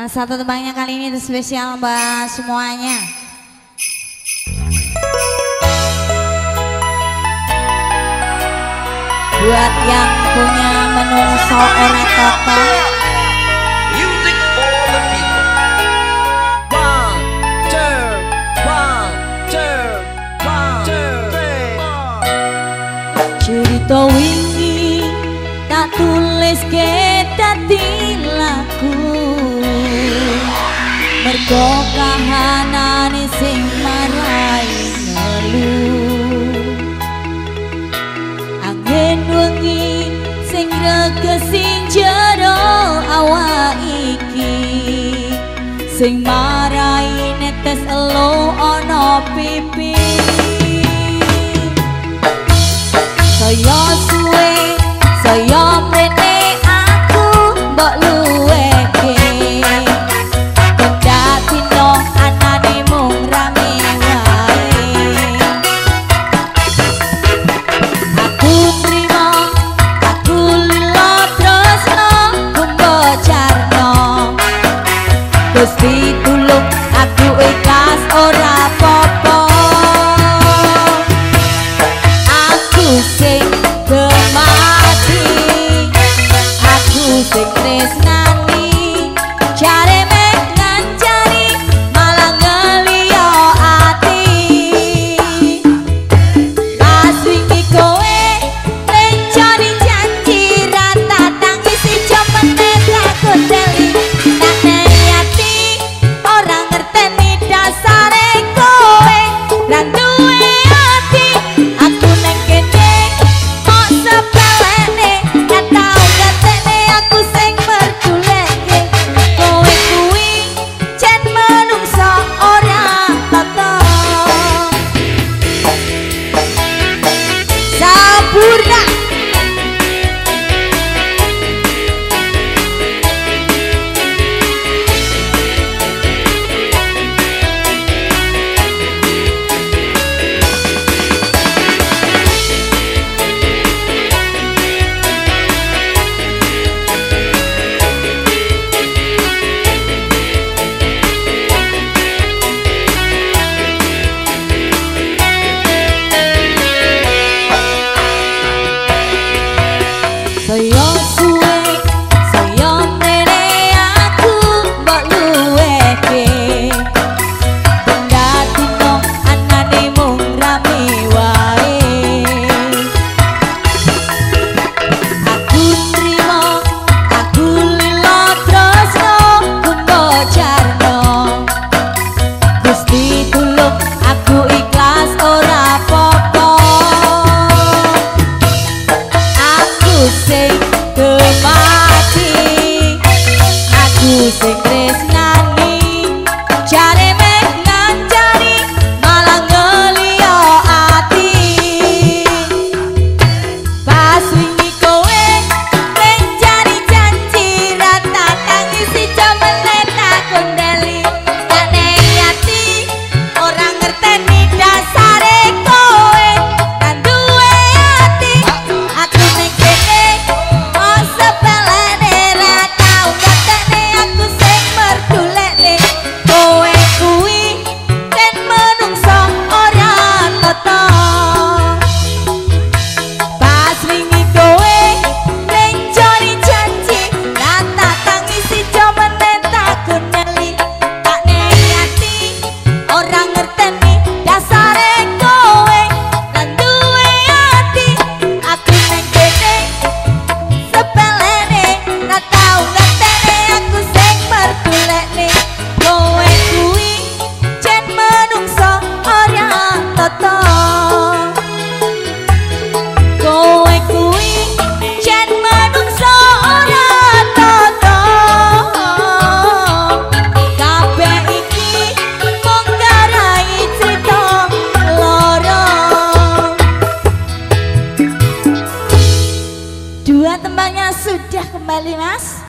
Satu tembangnya kali ini spesial mbak semuanya. Buat yang punya menungso ora toto. Music for the people. 1, 2, 1, 2, 1, 2, 3, 4. Cerita wingi tak tulis ke dadi lagu. Mergo kahanane sing marai ngelu. Angin wengi sing regesi jero awak iki, sing marai netes elo ana pipi. Saya suwe, saya mrene aku mbok luweke. Dino anane mung rame wae. Aku trimo, aku lila tresno kumbocarno. Gusti tulung aku ikhlas ora apa-apa. Aku sing gemati, aku sing tresnani, jare saya suwe, saya mrene aku mbok luweke. Benda dino anane mung rame wae. Aku trimo, aku lila tresno kumbocarno. Gusti tulung aku ikhlas ora apa-apa. Aku sing gemati, aku sing